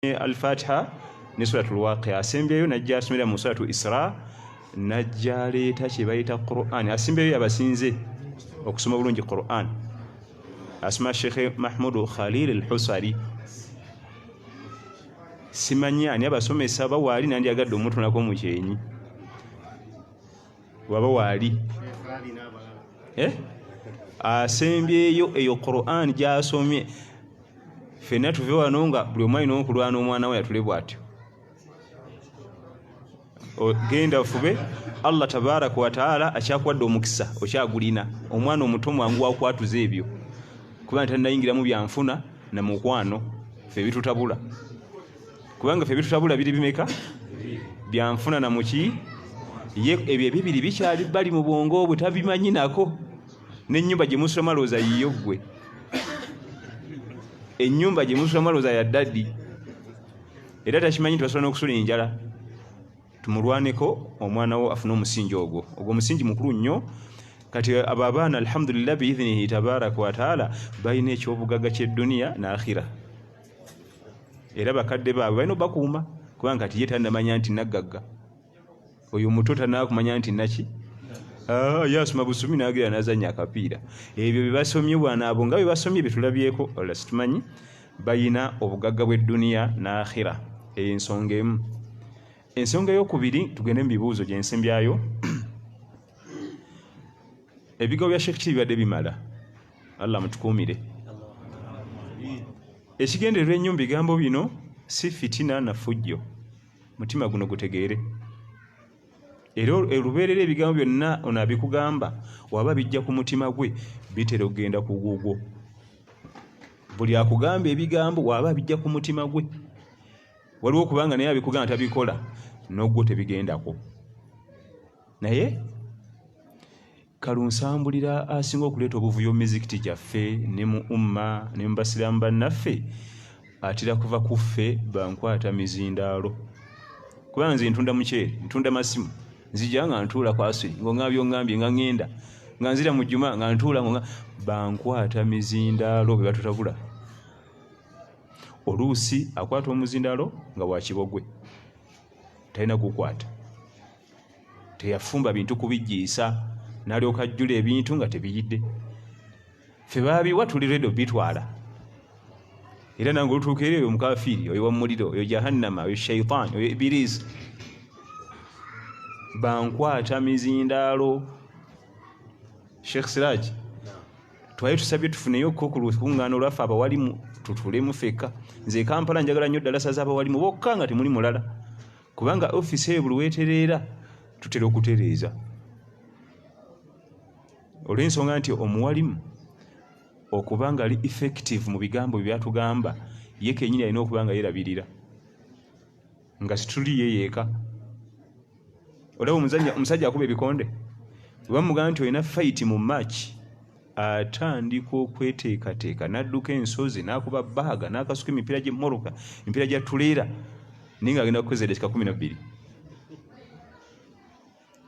Alfatiha ne Suratul Waqia, asembyeyo najja asomera mu Suratu Isra, najja aleeta kye bayita Quran. Asembyeyo yabasinze okusoma obulungi Quran, asoma Sheikh Mahmudu Khalil al Husari. Simanyi ani abasomesa bawaali, nandyagadde omutunako mu kyenyi waba waali, eh? Asembyeyo eyo Quran gyasomye, fenna tuve wano nga buli omu alina okulwana omwana we yatule bwatyo. Genda ofube, Allah tabaraka wataala akyakuwadde omukisa, okyagulina. Omwana omuto mwangu wakwatuza ebyo kubanga tanayingiramu byanfuna na mukwano. Fe bitutabula, kubanga fe bitutabula biri bimeka? Byanfuna na muki. Ye ebyo ebibiri bikyali bali mu bwongo obwe, tabimanyi nako. N'ennyumba gye musulamu alowooza yiyo ggwe, ennyumba gye musulamu alowooza ya daddy, era takimanyi nti basobola n'okusula enjala. Tumulwaneko omwana wo afune omusingi ogwo, ogwo omusingi mukulu nnyo. Kati abo abaana, alhamdulillah, biidhinihi tabaraka wataala, balina ekyobugagga ky'edduniya n'akhira, era bakadde baabwe balina obakuuma, kubanga kati ye tanamanya nti naggagga. Oyo muto tanakumanya nti naki, ye asoma busumi nagera nazanya akapiira. Ebyo byebasomye bwana abo nga byebasomye byetulabyeko, ola situmanyi, bayina obugagga bw'edduniya n'akhira. Eyo ensonga emu. Ensonga eyokubiri, tugende mu bibuuzo gyensembyayo. Ebigambo bya Sheikh kiri bibadde bimala, Allah mutukuumire. Ekigendererwa ennyo mu bigambo bino si fitina na fujjo, mutima guno gutegeere. Era olubeerera ebigambo byonna ono abikugamba waba bijja ku mutima gwe, bitera okugenda ku gugwo. Buli akugamba ebigambo waba bijja ku mutima gwe, waliwo okubanga naye abikugamba tabikola, nogwo tebigendako. Naye kalunsambulira asinga okuleeta obuvuyo mu mizikiti gyaffe ne mu umma ne mu basiraamu bannaffe atera kuva ku ffe bankwata mizindaalo. Kubanga nze ntunda muceere, ntunda masimu, nzija nga ntuula ku asiri ng'ongambye ongambye nga ŋŋenda nga nzira mu jjuma nga ntuula nga bankwata mizindaalo be batutabula. Oluusi akwata omuzindaalo nga wa kibogwe, talina gukwata, teyafumba bintu kubijjiisa, n'alyoka ajjula ebintu nga tebiyidde. Ffe baabiwa tuli ready obitwala, era nange olutuuka eri oyo mukafiiri, oyo wamuliro, oyo jahannama, oyo shaitaani, oyo ibiriisi, bankwata mizindaalo. Sheikh Siraj, twali tusabye tufuneyoko ku lukuŋŋaana olwaffe abawalimu, tutulemu fekka. Nze e Kampala njagala nnyo ddalasa z'abawalimu bokka nga temuli mulala, kubanga ofiisi eyo buli weetereera tutera okutereeza, olw'ensonga nti omuwalimu okuba nga ali effective mu bigambo bye byatugamba, ye kennyini alina okuba nga yeerabirira nga situli ye yeeka. Olaba omusajja akuba ebikonde, bwe bamugamba nti olina fight mu match, atandika okweteekateeka n'adduka ensozi n'akuba baaga n'akasuka emipiira gy'emmoroka, emipiira gya tuleera, naye ng'agenda kukozesa eddakiika 12,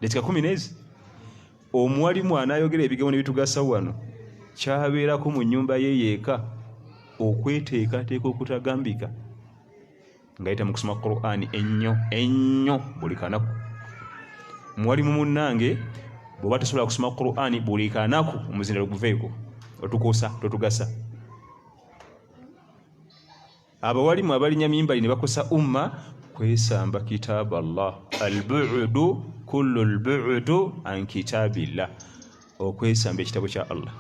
dakiika kumi n'ezi. Omuwalimu anaayogera ebigambo ne bitugasa wano, kyabeerako mu nnyumba ye yeeka okweteekateeka okutagambika ng'ayita mu kusoma Qur'ani ennyo ennyo buli kanaku. Muwalimu munnange, bw'oba tosobola kusoma Qur'ani buli kanaku, omuzindalo guveeko, otukosa totugasa. Abawalimu abalinya mimbali ne bakosa umma kwesamba kitaabu Allah, albuudu kullu lbuudu an kitaabillah, okwesamba ekitabo kya Allah.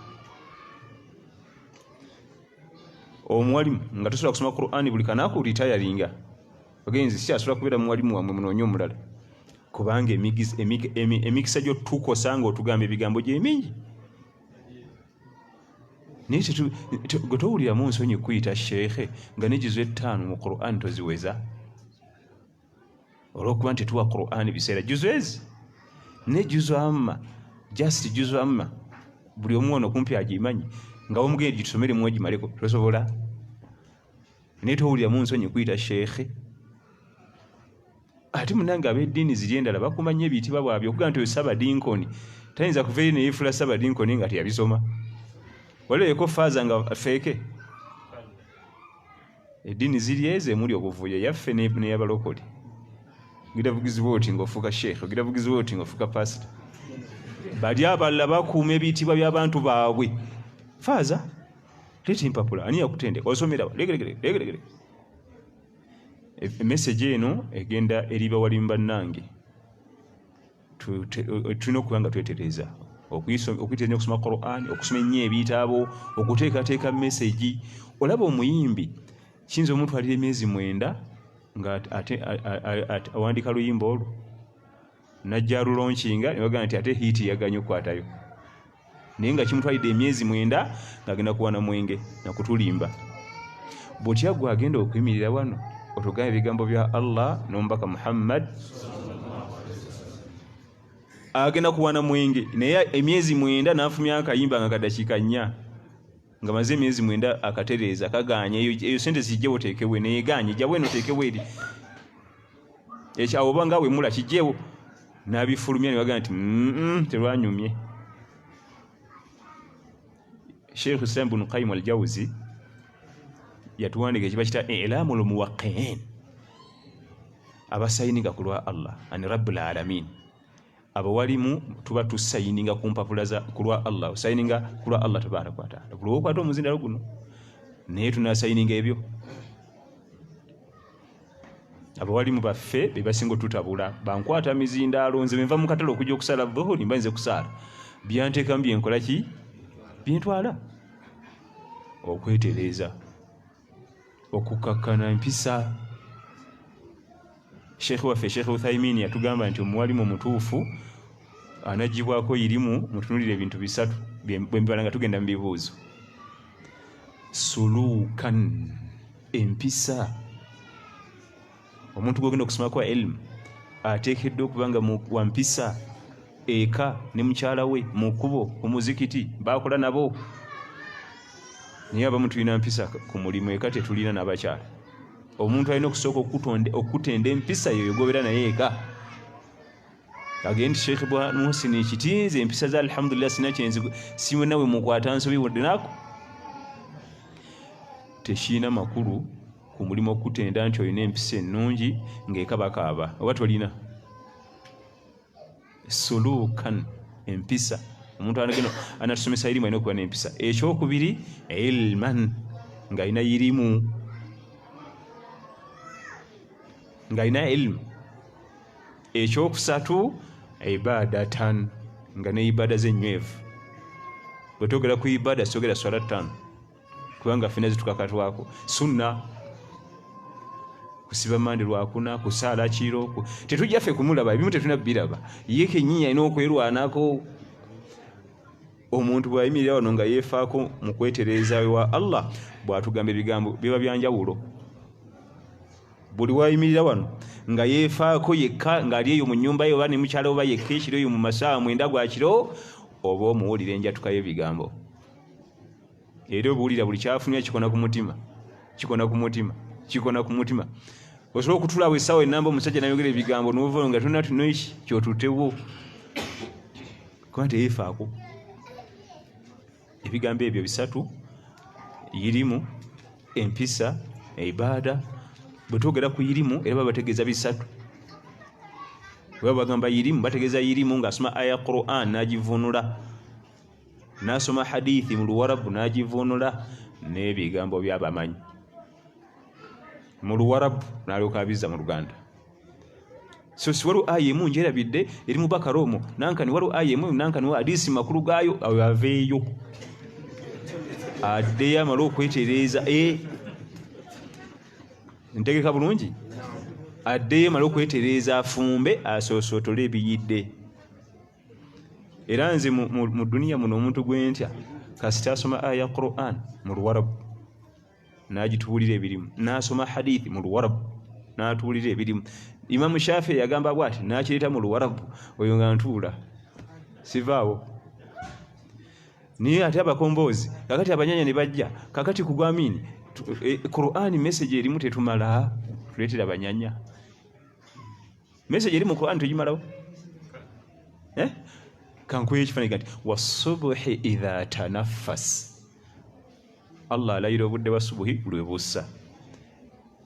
Omuwalimu nga tosobola kusoma Qur'ani buli kanaku, retiringa ogenzi, sikyasobola kubeera muwalimu wammwe, munoonye omulala, kubanga emikisa gyotukosa nga otugamba ebigambo gyemingi. Naye gwe towuliramu nsonyi kuyita sheekhe nga negizo 5 mu Qur'an toziweza, olwokuba nti tuwa Qur'an biseera juzo ezi ne juzo amma, just juzo amma buli omu ono kumpi agimanyi, nga womugende gitusomere mwegimaleko tosobola. Naye towuliramu nsonyi kuyita sheekhe. Ate munange ab'eddiini ziri endala bakumanya ebiyitibwa bwabyo, okugamba nti oyo sabadinkoni tayinza kuva eri neyeefula sabadinkoni nga teyabisoma. Waliwo faaza nga feeke. Eddiini ziri ezo emuli obuvuyo, eyaffe n'eyabalokole. Ogira bugizibwa oti ng'ofuuka sheekh, ogira bugizibwa oti ng'ofuuka pasita. Bali abalala bakuuma ebitiibwa by'abantu baabwe. Faaza, leeta empapula, ani yakutendeka, osomera wa? Legeregere. Emesegi eno egenda eri bawalimu bannange. Tulina okuba nga twetereeza, okuyita ennyo okusoma Quran, okusoma ennyo ebitabo, okuteekateeka mesegi. Olaba omuyimbi kiyinza omutwalira emyezi 9 nga awandiika luyimba olwo, najja alulonkinga ne bagamba nti ate hiiti yaganye okukwatayo, naye nga kimutwalidde emyezi 9 ng'agenda kuwana mwenge na kutulimba. Bw'otya gwe agenda okuyimirira wano otugamba ebigambo bya Allah n'omubaka Muhammad, agenda kuwana mwenge naye emyezi 9 n'afumya akayimba nga kadakiika 4, nga maze emyezi 9 akatereeza kagaanye. Eyo sente zijjewo oteekewo, naye egaanye, jjawo eno oteekewo eri ekyo, awo oba nga wemula kijjewo, n'abifulumya ne bagamba nti terwanyumye. Sheikh Islam ibn Qayyim al-Jawzi yatuwandiika ekiba kita I'lamul Muwaqqi'in, abasayininga ku lwa Allah ani Rabbul Alamin. Abawalimu tuba tusayininga ku mpapula za ku lwa Allah, osayininga ku lwa Allah tabaraka wa taala buli wokwata omuzindalo guno, naye tunasayininga ebyo. Abawalimu baffe be basinga otutabula, bankwata mizindaalo, nze bwenva mu katale okujja okusaala dhuhuri mba nze kusaala, byanteekamu byenkola ki byentwala okwetereeza, okukakkana empisa. Sheikh waffe Sheikh Uthaymin yatugamba nti omuwalimu omutuufu anagibwako irimu, mutunulire ebintu 3 bwe mbibala nga tugenda mu bibuuzo. Sulukan, empisa. Omuntu gw'ogenda okusomako ilmu ateekeddwa okuba nga wa mpisa eka ne mukyala we, mu kkubo, ku muzikiti, baakola nabo. Naye abamu tulina mpisa ku mulimu, eka tetulina n'abakyala. Omuntu alina okusooka okutenda empisa yoyo gw'obeera naye eka. Agende nti Sheikh Muhsin ekitinze empisa za alhamdulillah sina kyenzi siwe nawe mukwata nsobi wadde nako tekirina makulu ku mulimu okutenda nti olina empisa ennungi ng'eka bakaaba oba tolina. Sulukan, empisa. Omuntu anatusomesa irimu alina okuba n'empisa. Ekyokubiri ilman, ng'alina irimu, ng'alina ilmu. Ekyokusatu ibadatan, nga ne ibada ze nnywevu. Bwe twogera ku ibada sitwogera swala 5, kubanga ffena zitukakatwako. Sunna kusiba mande lwakuna, kusaala kiro, tetujja ffe kumulaba, ebimu tetulina biraba, ye kennyini alina okwerwanako. Omuntu bw'ayimirira wano nga yeefaako mu kwetereeza wa Allah, bw'atugamba ebigambo biba bya njawulo. Buli wayimirira wano nga yeefaako yekka, ng'ali eyo mu nnyumba ye oba ne mukyala oba yekka ekiro eyo mu masaawa 9 gwa kiro, oba omuwulira enjatuka y'ebigambo. Era obuwulira buli kyafunye kikona ku mutima, kikona ku mutima, kikona ku mutima. Osobola okutulaawo essaawa ennamba omusajja n'ayogera ebigambo n'ova nga tolina tunoiki kyotutewo, kuba teyeefaako. Ebigambo ebyo 3, irimu, empisa, ibaada. Bwe twogera ku irimu era baba bategeeza 3. Bwe baba bagamba irimu bategeeza irimu ng'asoma aya Quran n'agivvuunula, n'asoma hadithi mu Luwarabu n'agivvuunula, n'ebigambo by'abamanyi mu Luwarabu n'alyoka abizza mu Luganda. So si waliwo aya emu njerabidde eri mu Bakara omwo, nankani waliwo aya emu nankani hadisi makulu gaayo, awo aveeyo addeyo amale okwetereeza. Ntegeka bulungi, addeyo amale okwetereeza, afumbe asoosootole ebiyidde. Era nze mu duniya muno omuntu gwe ntya kasita asoma aya Quran mu Luwarabu n'agituwulira ebirimu, n'asoma hadithi mu Luwarabu n'atuwulira ebirimu. Imamu Shafii yagamba bw'ati n'akireeta mu Luwarabu, oyo nga ntuula sivaawo. Naye ate abakomboozi kakati abanyanya ne bajja kakati ku gwamini Quran message erimu tetumala, tuleetera abanyanya. Message eri mu Quran tugimalawo. Kankuwe ekifaananyi kati wasubuhi idha tanaffas. Allah alayira obudde bwa subuhi lwe bussa.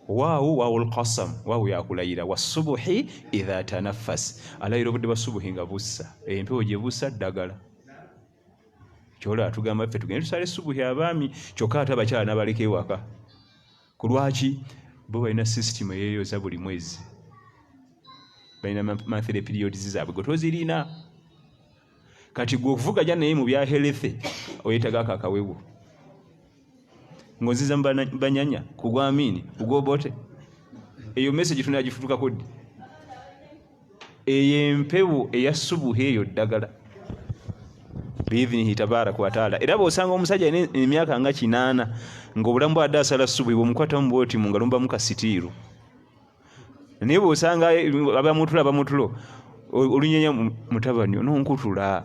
Waawu, waawu lqasam, waawu yakulayira. Wasubuhi idha tanaffas, alayira obudde bwa subuhi nga bussa empewo gye bussa ddagala. Kyola atugamba ffe tugende tusale subuhi abaami, kyokka ate abakyala n'abaleka ewaka. Ku lwaki? Bo balina sisitimu eyeeyoza buli mwezi, balina monthly periods zaabwe, gwe tozirina. Kati gwe okuvuganya naye mu bya health oyetaga ako akawewo ng'onziza mu banyanya ku gwa Amini, ku gwobote. Eyo message tunagifutukako ddi? Eyo empewo eya subuhi, eyo ddagala biidhinihi tabaraka wataala. Era bw'osanga omusajja alina emyaka nga 80 ng'obulamu bwadde asala subuhi, bw'omukwatamu bwoti mu ngalo mubamu kasitiiru. Naye bw'osanga abamutula abamutulo olunyenya mutabani ononkutula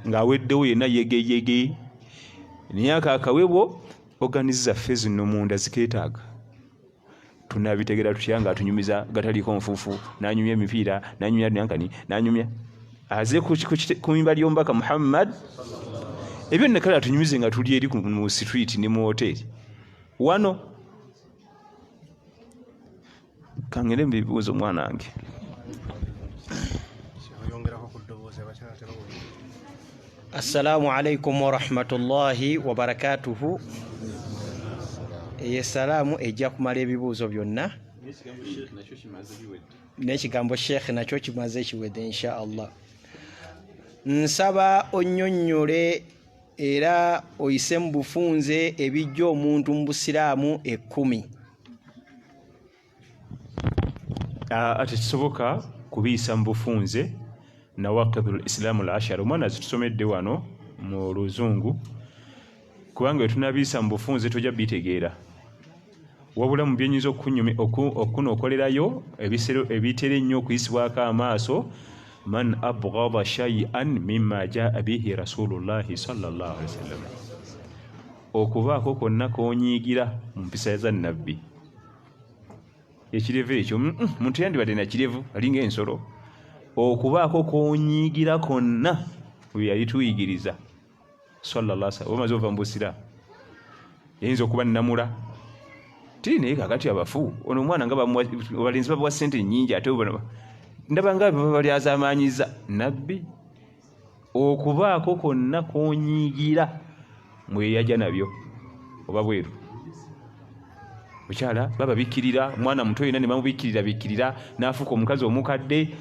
ng'aweddewo yenna yegeyege. Naye ako akawebwo organizi zaffe zino munda zikeetaaga. Tunabitegera tutya nga atunyumiza gataliiko nfuufu, n'anyumya emipiira, n'anyumya nankani, n'anyumya aze ku mimba ly'omubaka Muhammad? Ebyo nno kale atunyumize nga tuli eri mu street ne mu hoteri. Wano kangende mu bibuuzo, mwana wange. Oyongerako ku ddoboozi, abakyala tebawulira. Assalamu alaikum warahmatullahi wabarakatuhu. Eyo essalaamu ejja kumala ebibuuzo byonna, n'ekigambo sheekh nakyo kimaze kiwedde, insha Allah. Nsaba onnyonnyole era oyise mu bufunze ebijja omuntu mu busiraamu 10. Tekisoboka kubiyisa mu bufunze. Nawakidu lislaamu l ashara, omwana zitusomedde wano mu luzungu, kubanga wetunabiyisa mu bufunze tojja bitegeera. Wabula mu byenyinza okunokolerayo ebitera ennyo okuyisibwako amaaso, man abgada shay'an mimma jaa bihi rasulullahi sallallahu alaihi wasallam, okubaako kwonna konyiigira mu mpisa za nabbi. Ekirevu ekyo, muntu yandibadde nakirevu alinga ensolo. Okubaako konyiigira konna bwe yali tuyigiriza sallallahu alaihi wasallam, omaze ova mu busiraamu. Eyinza okuba nnamula tiri, naye kakati abafu ono omwana nga abalenzi babawa sente nnyingi, ate ndaba nga babalyazaamaanyiza nabbi. Okubaako kwonna konyiigira mweyajja nabyo oba bweru, mukyala bababikkirira omwana muto yenna ne bamubikkirira bikkirira n'afuuka omukazi omukadde.